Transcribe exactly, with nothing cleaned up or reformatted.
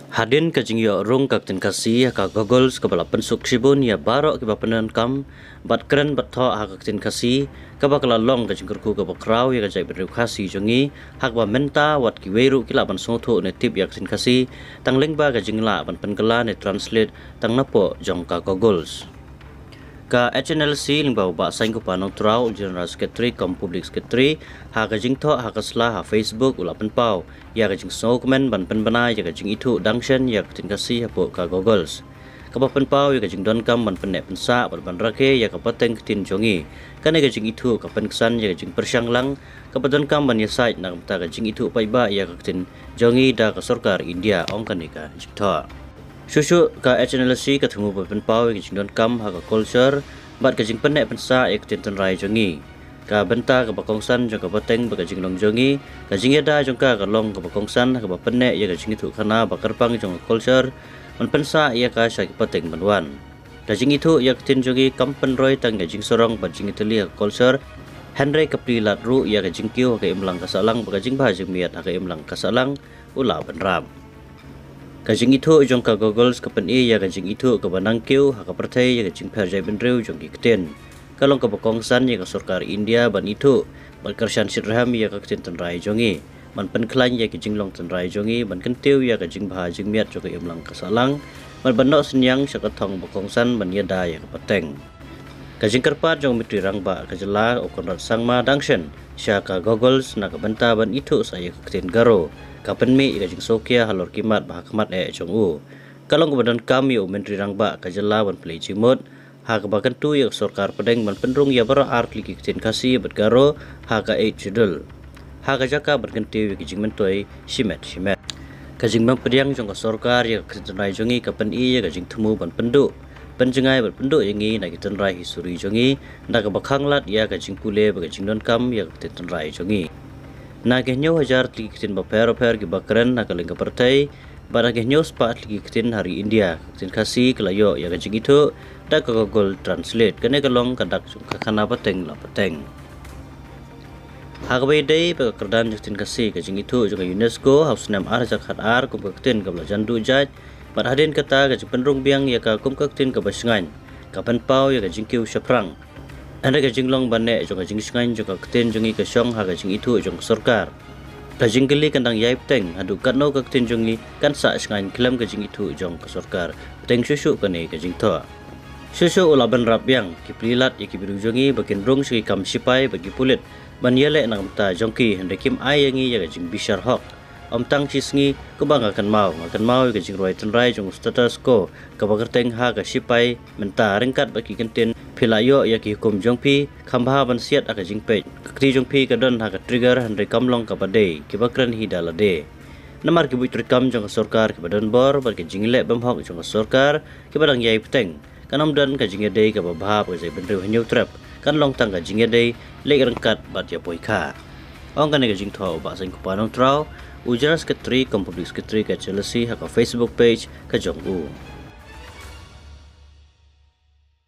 Hadien ka jingïoh rung ka ktien Khasi ha ka Googles, kaba la pynsuk shibun ïa baroh kiba pyndonkam bad kren bad thoh ha ka ktien Khasi, kaba ka la long ka jingkyrkhu kaba khraw ïa ka jaitbynriew Khasi jong ngi, ha kaba mynta wat kiwei ruh ki lah ban sngewthuh ne tip ïa ka ktien Khasi, tang lyngba ka jinglah ban pynkylla ne translate tang napoh jong ka Googles. Ka H N L C lyngba u Bah Saiñkupha Nongtraw, u General Secretary cum Public Secretary, ha ka jingthoh ha ka sla ha Facebook u la pynpaw ïa ka jingsngewkmen ban pynbna ïa ka jingithuh dang shen ïa ka ktien Khasi hapoh ka Googles, kaba pynpaw ïa ka jingdonkam ban pynneh pynsah bad ban rakhe ïa ka pateng ktien jong ngi. Kane ka jingithuh ka pynksan ïa ka jingpyrshang lang kaba donkam ban ïasaid na ka bynta ka jingithuh paidbah ïa ka ktien jong ngi da ka sorkar India, ong kane ka jingthoh. Shuh shuh ka H N L C ka thmu ban pynpaw ïa ka jingdonkam ha ka culture bad ka jingpynneh pynsah ïa ka ktien tynrai jong ngi. Ka bynta kaba kongsan jong ka pateng bad ka jinglong jong ngi, ka jingïada jong ka ka long kaba kongsan ha kaba pynneh ïa ka jingithuh khana ba kyrpang jong ka culture, ban pynsah ïa ka sha ki pateng ban wan. Ka jingithuh ïa ka ktien jong ngi kam pynroi tang ïa ka jingsarong bad jingïatylli ha ka culture, hynrei ka plie lad ruh ïa ka jingkiew ha ka imlang ka sahlang bad ka jingbha jingmiat ha ka imlang ka sahlang, u la bynrap. Ka jingithuh jong ka Googles ka pyni ïa ka jingithuh kaba nangkiew ha ka pyrthei ïa ka jingpher jaitbynriew jong ki ktien. Ka long kaba kongsan ïa ka sorkar India ban ithuh bad kyrshan shitrhem ïa ka ktien tynrai jong ngi, ban pynkhlaiñ ïa ka jinglong tynrai jong ngi, ban kyntiew ïa ka jingbha jingmiat jong ka imlang ka sahlang, bad ban noh synñiang sha ka thong ba kongsan ban ïada ïa ka pateng. Ka jingkyrpad jong u Myntri Rangbah ka jylla, u Conrad Sangma, dang shen sha ka Googles na ka bynta ban ithuh sa ïa ka ktien Garo, ka pynmih ïa ka jingsngewkhia halor ki mat bad ha khmat eh jong u. Ka long kaba donkam ïa u Myntri Rangbah ka jylla ban plie jingmut ha kaba kyntu ïa ka sorkar pdeng ban pynrung ïa baroh ar tylli ki ktien Khasi bad Garo ha ka Eighth Schedule, ha ka jaka ban kyntiew ïa ki jingmyntoi shimet shimet. Ka jingbym pdiang jong ka sorkar ïa ka ktien tynrai jong ngi ka pyni ïa ka jingthmu ban pynduh, pynjngai bad pynduh ïa ngi na ki tynrai hi suri jong ngi, na kaba khanglad ïa ka jingpule bad ka jingdonkam ïa ka ktien tynrai jong ngi. Na ki hynñiew hajar tylli ki ktien bapher bapher kiba kren ha ka lyngkha pyrthei, bad na ki hynñiew spah tylli ki ktien ha ri India, ka ktien Khasi ka la ïoh ïa ka jingithuh da ka Google Translate. Kane ka long ka dak jong ka khana pateng la pateng. Ha kaba ïadei bad ka kyrdan jong ka ktien Khasi, ka jingithuh jong ka UNESCO ha u snem ar hajar khatar kum ka ktien kaba la jan duh jait, bad hadien kata ka jingpynrung biang ïa ka kum ka ktien kaba shngaiñ, ka pynpaw ïa ka jingkiew shaphrang. Hynrei ka jinglong ban neh jong ka jingshngaiñ jong ka ktien jong ngi ka shong ha ka jingithuh jong ka sorkar. Ka jingkylli kan dang ïai bteng, haduh katno ka ktien jong ngi kan sah shngaiñ khlem ka jingithuh jong ka sorkar, bteng shuh shuh kane ka jingthoh. Shuh shuh u la bynrap biang, ki plie lad ïa ki briew jong ngi ba kin rung sha ki kam shipai bad ki pulit ban ïaleh na ka bynta jong ki, hynrei kim ai ïa ngi ïa ka jingbishar hok. Ym tang shi sngi, kumba nga kynmaw, nga kynmaw ïa ka jingrwai tynrai jong u status quo kaba kyrteng ha ka shipai mynta, ryngkat bad ki kyntien, phi la ïoh ïa ki hukum jong phi, kham bha ban siat ha ka jingpeit. Ka kti jong phi ka don ha ka trigger hynrei kam long kaba dei, kiba kren hi da lade. Namar ki buit treikam jong ka sorkar kiba don bor bad ka jingleh bymhok jong ka sorkar kiba dang ïai bteng, kan ym don ka jingïadei kaba bha bad ka jaitbynriew Hynñiewtrep, kan long tang ka jingïadei leit ryngkat bad ïa poikha. Ong kane ka jingthoh u Bah Saiñkupha Nongtraw, u General Secretary cum Public Secretary ka H N L C, ha ka Facebook page ka jong u.